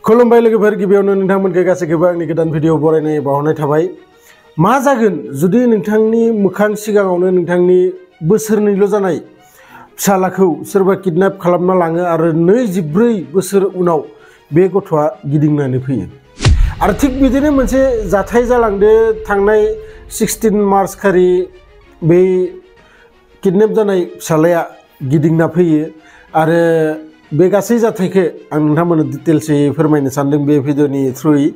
खुलुमबाय लोगोफोर गिबियावनो नोंथांमोनखौ गासैखौबो आंनि गोदान भिडिअ बरायनाय बावहरनाय थाबाय। मा जागोन जुदि नोंथांनि मोखां सिगाङावनो नोंथांनि बोसोरनैल' जानाय फिसालाखौ सोरबा किडनेप खालामना लाङो आरो 24 बोसोर उनाव बे गथ'आ गिदिंनानै फैयो। आरो थिग बिदिनो मोनसे जाथाय जालांदो थांनाय 16 मार्च खालि बे किडनेप जानाय फिसालाया गिदिंना फैयो आरो बे गासै जाथायखौ आं नोंथांमोननो डिटेल्सै फोरमायनो सानदों बे भिडिअनि थ्रुयै।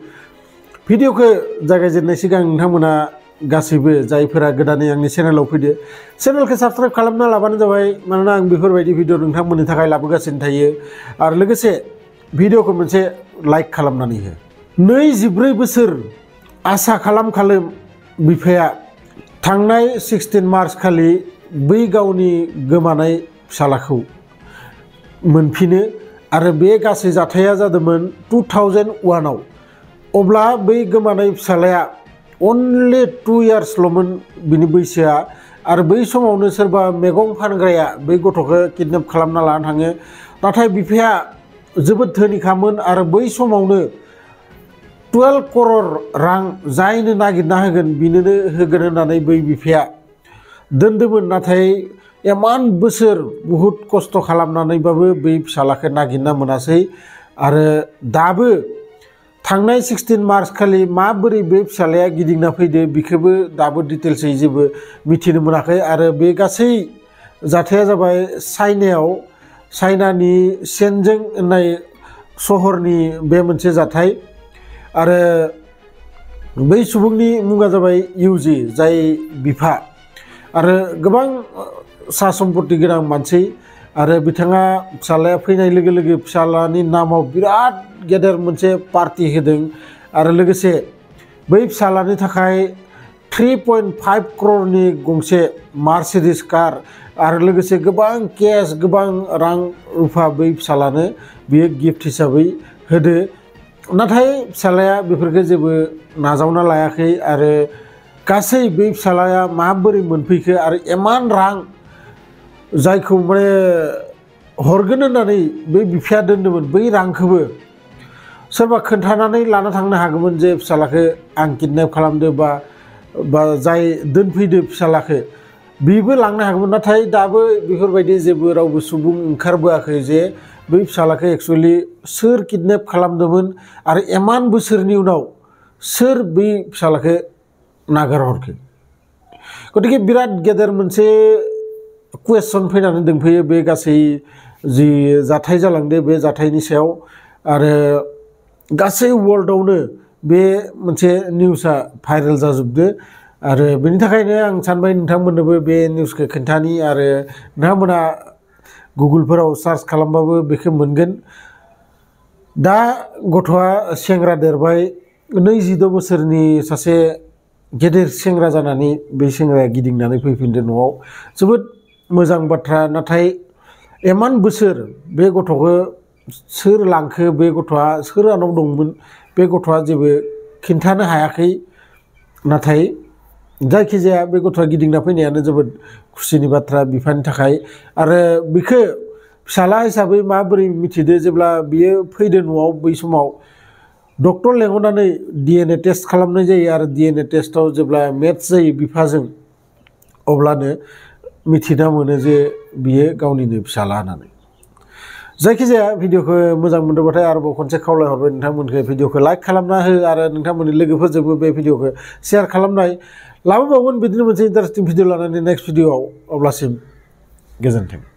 भिडिअखौ जागायजेननाय सिगां नोंथांमोना गासैबो जायफोरा गोदानै आंनि चेनेलाव फैदो चेनेलखौ साबस्क्राइब खालामना लाबानो जाबाय, मानोना आं बेफोरबायदि भिडिअ नोंथांमोननि थाखाय लाबोगासिनो थायो। आरो लोगोसे भिडिअखौ मोनसे लाइक खालामनानै हो। 24 बोसोर आसा खालाम बिफाया थांनाय 16 मार्च खालि बै गावनि गोमानाय फिसालाखौ मोनफिनो आरो बे गासै जाथाया जादोंमोन 2001 आव। अब्ला बै गोमानाय फिसालाया अनलि 2 इयार्सल'मोन बिनि बैसोआ, आरो बै समावनो सोरबा मैगं फानग्राया बै गथ'खौ किडनेप खालामना लाना थाङो। नाथाय बिफाया जोबोद धोनिखामोन आरो बै समावनो 12 करोड़ रां जायनो नागिरना होगोन बिनोनो होगोन होननानै बै बिफाया दोनदोंमोन। नाथाय इमान बोसोर बुहुत खस्थ' खालामनानैबाबो बै फिसालाखौ नागिरना मोनासै आरो दाबो थांनाय 16 मार्च खालि माबोरै बे फिसालाया गिदिंना फैदो बेखौबो दाबो डिटेल्सै जेबो मिथिनो मोनाखै। आरो बे गासै जाथाया जाबाय चाइनानि शेनजों होननाय सहरनि बे मोनसे जाथाय। आरो बै सुबुंनि मुङा जाबाय इउजि, जाय बिफा आरो गोबां सा सम्पत्ति गोनां मानसि। आरो बिथाङा फिसालाया फैनाय लोगो लोगो फिसालानि नामाव बिराद गेदेर मोनसे पार्टि होदों आरो लोगोसे बै फिसालानि थाखाय 3.5 करोड़नि गंसे मार्सिडिज कार आरो लोगोसे गोबां केश, गोबां रां रुफा बै फिसालानो बियो गिफ्ट हिसाबै होदो। नाथाय फिसालाया बेफोरखौ जेबो नाजावना लायाखै आरो गासै बै फिसालाया माबोरै मोनफैखो आरो इमान रां जायखौ माने हरगोन होननानै बै बिफाया दोनदोंमोन, बै रांखौबो सोरबा खोन्थानानै लाना थांनो हागौमोन जे फिसालाखौ आं किडनेप खालामदो बा जाय दोनफैदो फिसालाखौ बेबो लांनो हागौमोन। नाथाय दाबो बेफोरबायदि जेबो रावबो सुबुं ओंखारबोआखै जे बै फिसालाखौ एक्सुवेलि सोर किडनेप खालामदोंमोन आरो इमान बोसोरनि उनाव सोर बै फिसालाखौ नागारहरखो। गतिके बिराद गेदेर मोनसे कुवेश्चन फैनानै दंफैयो बे गासै जि जाथाय जालांदो बे जाथायनि सायाव। आरो गासै वर्ल्डआवनो बे मोनसे निउसआ भाइरेल जाजोबदो आरो बेनि थाखायनो आं सानबाय नोंथांमोननोबो बे निउसखौ खोन्थानि आरो नोंथांमोना गुगोलफोराव सार्च खालामबाबो बेखौ मोनगोन। दा गथ'आ सेंग्रा देरबाय, 26 बोसोरनि सासे गेदेर सेंग्रा जानानै बे सेंग्राया गिदिंनानै फैफिनदों न'आव। जोबोद मोजां बाथ्रा। नाथाय इमान बोसोर बे गथ'खौ सोर लांखो, बे गथ'आ सोरहानाव दंमोन, बे गथ'आ जेबो खिन्थानो हायाखै। नाथाय जायखिजाया बे गथ'आ गिदिंना फैनायानो जोबोद खुसिनि बाथ्रा बिफानि थाखाय। आरो बेखौ फिसाला हिसाबै माबोरै मिथिदो, जेब्ला बियो फैदो न'आव बै समाव डक्टर लेंहरनानै DNA टेस्ट खालामनाय जायो आरो DNA टेस्टआव जेब्ला मेट्च जायो बिफाजों, अब्लानो मिथिना मोनो जे बियो गावनिनो फिसाला होननानै। जायखिजाया भिडिअखौ मोजां मोनदोंबाथाय आरोबाव खनसे खावलायहरबाय नोंथांमोनखौ भिडिअखौ लाइक खालामना हो आरो नोंथांमोननि लोगोफोरजोंबो बे भिडिअखौ शेयार खालामनाय। लाबोबावगोन बिदिनो मोनसे इन्टारेस्टिं भिडिअ लानानै नेक्स्ट भिडिअआव। अब्लासिम गोजोन्थों।